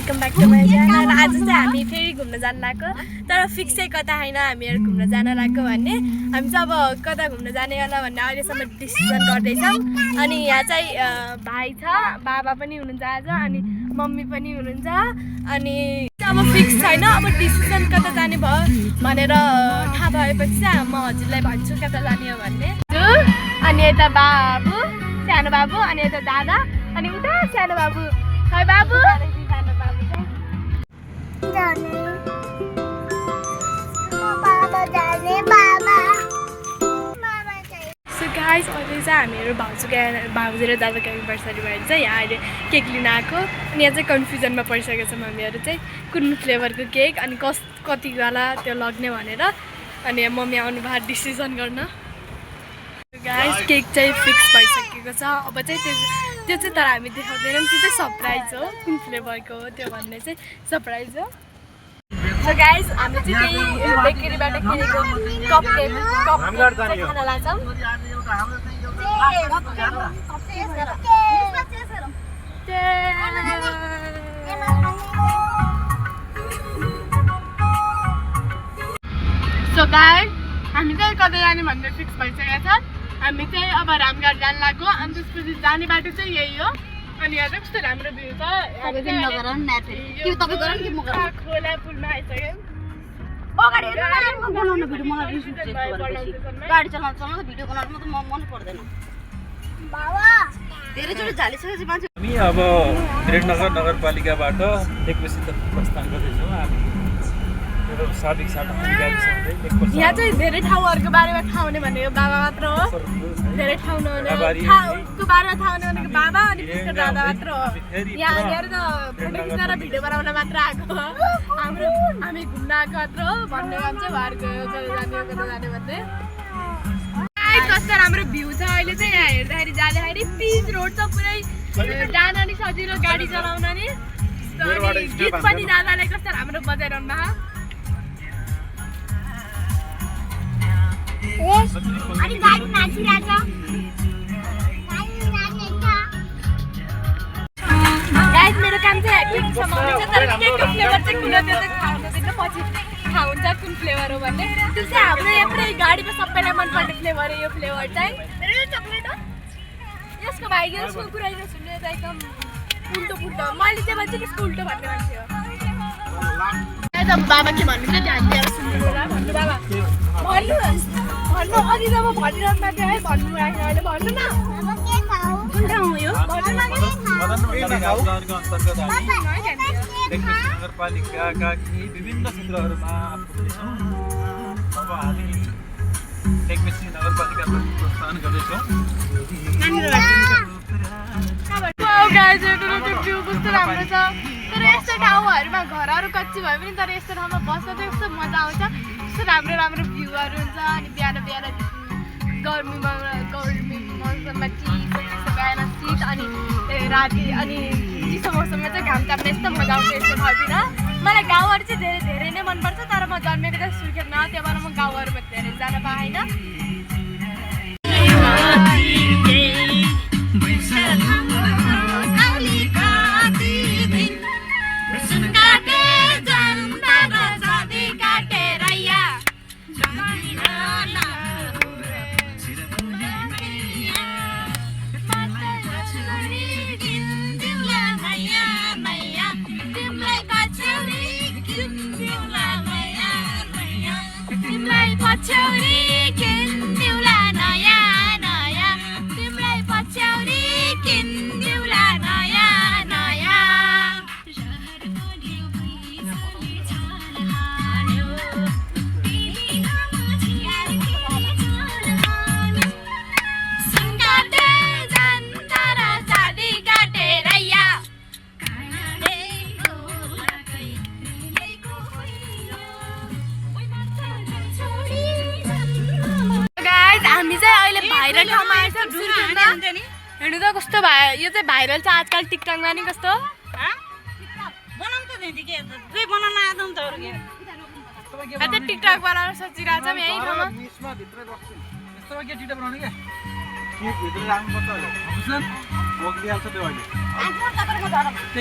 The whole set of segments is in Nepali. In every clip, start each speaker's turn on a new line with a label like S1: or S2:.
S1: Welcome back to my channel. आज चाहिँ हामी फेरि घुम्न जान लागेको, तर फिक्स चाहिँ कता होइन हामीहरू घुम्न जान लागेको भन्ने। हामी चाहिँ अब कता घुम्न जाने होला भन्ने अहिलेसम्म डिसिजन गर्दैछौँ। अनि यहाँ चाहिँ भाइ छ, बाबा पनि हुनुहुन्छ आज, अनि मम्मी पनि हुनुहुन्छ। अनि अब फिक्स छैन, अब डिसिजन कता जाने भयो भनेर थाहा भएपछि चाहिँ म हजुरलाई भन्छु कता जाने हो भन्ने। अनि यता बाबु, सानो बाबु, अनि यता दादा, अनि उता सानो बाबु। हाय बाबु। सो गाइस अहिले चाहिँ हामीहरू भाउजू र दादाको एनिभर्सरी भएर चाहिँ यहाँ अहिले केक लिन आएको। अनि यहाँ चाहिँ कन्फ्युजनमा परिसकेको छौँ हामीहरू चाहिँ कुन फ्लेभरको केक अनि कतिवाला त्यो लग्ने भनेर। अनि मम्मी आउनु भयो डिसिजन गर्न। गाइस केक चाहिँ फिक्स भइसकेको छ। अब चाहिँ त्यो चाहिँ तर हामी देखाउँदैनौँ, त्यो चाहिँ सरप्राइज हो। कुन फ्लेभरको हो त्यो भन्ने चाहिँ सरप्राइज हो। सो गाइस हामी चाहिँ त्यही बेकरीबाट किनेको कप केक खान लाग्छौँ। सो गाइस हामी चाहिँ कतै जाने भन्ने फिक्स भइसकेको छ। हामी चाहिँ अब रामघाट जान लाग्यो, अनि त्यसपछि जाने बाटो चाहिँ यही हो। अनि यहाँ चाहिँ कस्तो राम्रो भ्यू छ, खोला पुलमा आइसक्यौँ।
S2: गाडी चलाउन भिडियो बनाउनु त मन पर्दैन। धेरैचोटि झालिसकेपछि मान्छे
S3: हामी अब विराटनगर नगरपालिकाबाट एकपछि त प्रस्थान गर्दैछौँ। हामी साबिक
S1: यहाँ चाहिँ धेरै ठाउँहरूको बारेमा थाहा हुने भनेको बाबा मात्र हो। धेरै ठाउँको बारेमा थाहा हुने भनेको बाबा अनि त्यसको दादा मात्र हो। यहाँ हामीहरू त फोटो खिच्न र भिडियो बनाउन मात्र आएको हो। हामी घुम्न आएको मात्र हो। भन्ने काम चाहिँ उहाँहरूको कता जाने भन्ने। कस्तो राम्रो भ्यू छ अहिले चाहिँ। यहाँ हेर्दाखेरि जाँदाखेरि पिच रोड छ, पुरै जान नि सजिलो, गाडी चलाउन नि। गीत पनि दादाले कस्तो राम्रो बजाइरहनु भएको।
S2: अनि गाडी नाचिरहेछ।
S1: गाइस मेरो काम चाहिँ केक समाउनु छ, तर केकको फ्लेभर चाहिँ कुन हो त्यो चाहिँ थाहा हुँदैन। पछि थाहा हुन्छ कुन फ्लेभर हो भन्ने। त्यो चाहिँ हाम्रो यहाँ पुरै गाडीमा सबैलाई मनपर्ने फ्लेभर हो। यो फ्लेभर चाहिँ चक्लेट हो। यसको भाइको यसको कुरा सुन्ने त एकदम उल्टो पुल्टो। मैले चाहिँ भन्छु त्यसको उल्टो भन्ने मान्छे हो। बाबा के भन्नु चाहिँ ध्यान दिएर सुन्नु होला। भन्नु बाबा, भन्नु अघि जब भनिरहनु भएको है, भन्नु राख्नु अहिले भन्नु न। कुन ठाउँ हो यो?
S3: नगरपालिकाका केही विभिन्न क्षेत्रहरूमा पुग्नेछौँ। अब हामी टेकमेसी नगरपालिकाबाट प्रस्थान गर्दैछौँ।
S1: भ्यू कस्तो राम्रो छ। तर यस्तो ठाउँहरूमा घरहरू कच्ची भए पनि तर यस्तो ठाउँमा बस्दा चाहिँ कस्तो मजा आउँछ। कस्तो राम्रो राम्रो भ्यूहरू हुन्छ। अनि बिहान गर्मी मौसममा चिसो बिहान शीत, अनि राति अनि चिसो मौसममा चाहिँ घाम चाप्ने यस्तो मजा आउँछ यस्तो ठाउँतिर। मलाई गाउँहरू चाहिँ धेरै नै मनपर्छ, तर म जन्मेको चाहिँ सुर्खेतमा, त्यही भएर म गाउँहरूमा धेरै जान पाएन। भाइरल ठाउँमा आएछ सुर्खेतमा। हेर्नु त कस्तो यो चाहिँ भाइरल छ आजकल टिकटकमा नि। कस्तो टिकटक बनाउन सोचिरहेको छौँ यही ठाउँमा।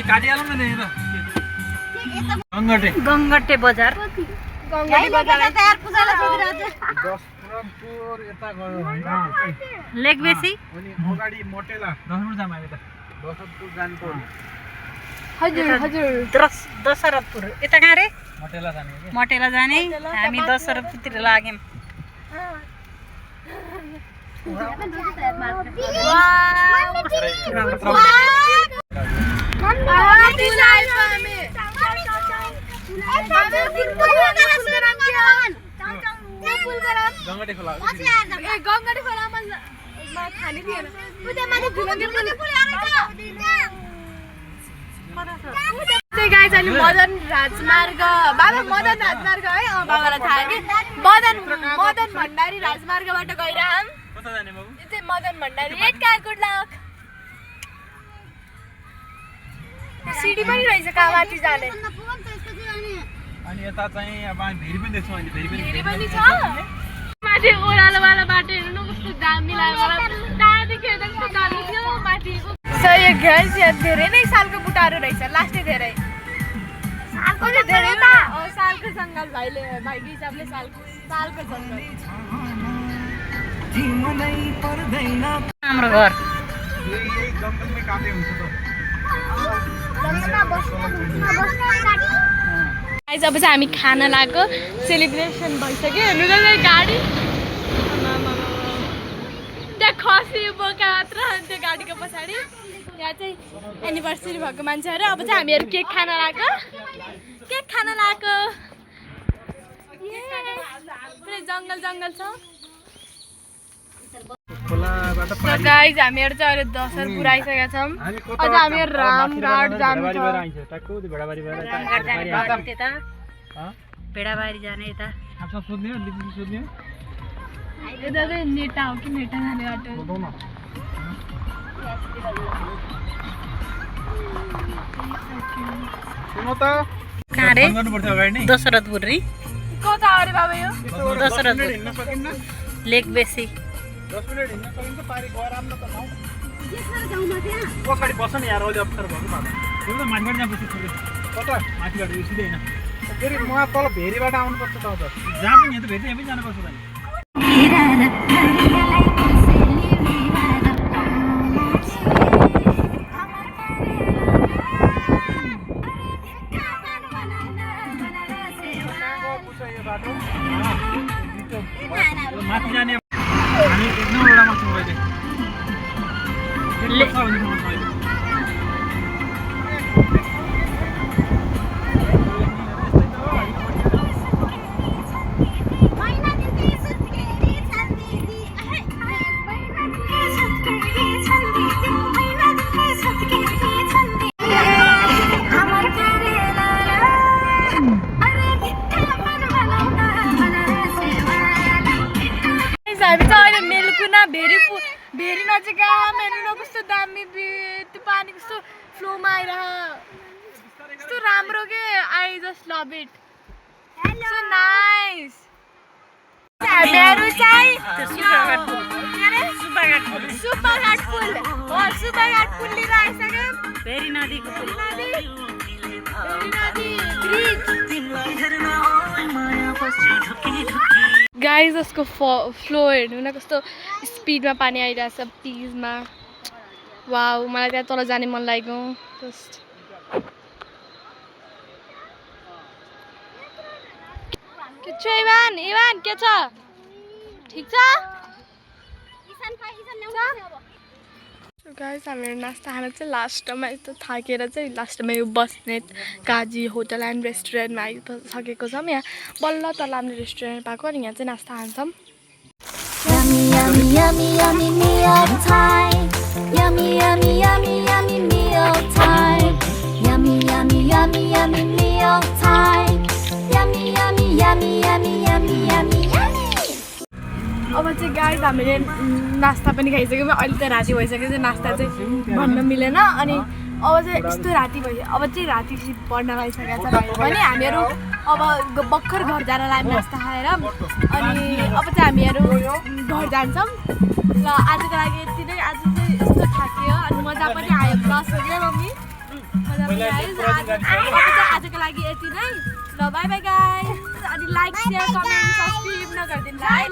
S3: काटिहालौँ न
S4: गङ्गटे बजार
S1: गङ्गटी बजार
S2: तयार पूजालाई सोधिरहेको
S4: लेकबेसी
S1: हजुर हजुर
S4: दशरथपुर यता कहाँ रे मटेला जाने हामी दशरथपुरतिर लाग्यौँ
S3: गङ्गटे खोला
S1: गङ्गटी खोलामा खाने थिएन गाइज अहिले मदन राजमार्ग बाबा मदन राजमार्ग है बाबालाई थाहा कि मदन भण्डारी राजमार्गबाट गइरहँ
S3: कता जाने बाबु
S1: चाहिँ Madan Bhandari red Karkota lock CD पनि रहेछ कहाँ माथि जाने
S3: अनि यता चाहिँ अब हामी भेरी पनि देख्छौँ अहिले
S1: फेरि पनि छ माथि ओह्रालोवाला बाटो हेर्नु न कस्तो दामी लाग्यो मलाई टाढादेखि हेर्दा कस्तो दामी थियो माथि सही गाइस यहाँ धेरै नै सालको बुटाहरू रहेछ लास्टै धेरै सालको जङ्गल भाइको हिसाबले सालको जङ्गल
S4: हाम्रो घर
S3: जङ्गलमै काटे हुन्छ त
S1: गाइस अब चाहिँ हामी खाना लाग्यो सेलिब्रेसन भइसक्यो हेर्नु त गाडी त्यहाँ खसी बोका मात्र त्यो गाडीको पछाडि यहाँ चाहिँ एनिभर्सरी भएको मान्छेहरू अब चाहिँ हामीहरू केक खान लाग्यो पुरै जङ्गल छ गाइस हामीहरू चाहिँ अहिले दसैँ पुऱ्याइसकेका छौँ अझ हामीहरू रामघाट जानु छ
S4: भेडाबारी जाने यता
S1: यता चाहिँ नेटा हो कि नेटा जाने बाटो
S4: कहाँ रे दशरथपुर रे
S1: कता अरे बाबा यो
S4: दशरथपुर लेकबेसी
S3: 10 मिनट हिँड्न सकिन्छ पारी गएर आउन त नौ पछाडि बस्छ नि यार अहिले अप्ठ्यारो भएको बाटो त्यो त माथिबाट जहाँ बस्छु कता माथिबाट यो सिधै होइन फेरि म तल भेरीबाट आउनुपर्छ त जहाँ पनि यहाँ त भेरी यहाँ पनि जानुपर्छ त माथि जाने हामी एक नम्बरमा छौँ अहिले
S1: हामी चाहिँ अहिले मेलकुना भेरी नजिक हेर्नु न कस्तो दामी त्यो पानी कस्तो फ्लोमा आइरह कस्तो राम्रो के I just love it so nice हामीहरू चाहिँ सुब्बाघाट पुल लिएर आइसक्यौँ
S4: भेरी नदीको पुल
S1: गाइस उसको फ्लो हेर्नु न कस्तो स्पिडमा पानी आइरहेछ प्लिजमा वाउ मलाई त्यहाँ तल जाने मन लाग्यो के छ इवान के छ ठिक छ गाइस हामीहरू नास्ता खान चाहिँ लास्टमा यस्तो थाकेर चाहिँ लास्टमा यो बस्नेत काजी होटल एन्ड रेस्टुरेन्टमा आइसकेको छौँ यहाँ बल्ल तल हामीले रेस्टुरेन्ट पाएको अनि यहाँ चाहिँ नास्ता खान्छौँ अब चाहिँ गाइस हामीले नास्ता पनि खाइसक्यौँ अहिले त राति भइसक्यो चाहिँ नास्ता चाहिँ भन्न मिलेन अनि अब चाहिँ यस्तो राति भयो अब चाहिँ राति पढ्न गइसकेको छ भने हामीहरू अब भर्खर घर जान लाग्यो नास्ता खाएर अनि अब चाहिँ हामीहरू घर जान्छौँ ल आजको लागि यति नै आज चाहिँ यस्तो थाक्यो अनि मजा पनि आयो प्लस हो क्या मम्मी आजको लागि यति नै ल बाई बाई गाइस अनि लाइक सेयर कमेन्ट सब्सक्राइब नगरिदिनु ल है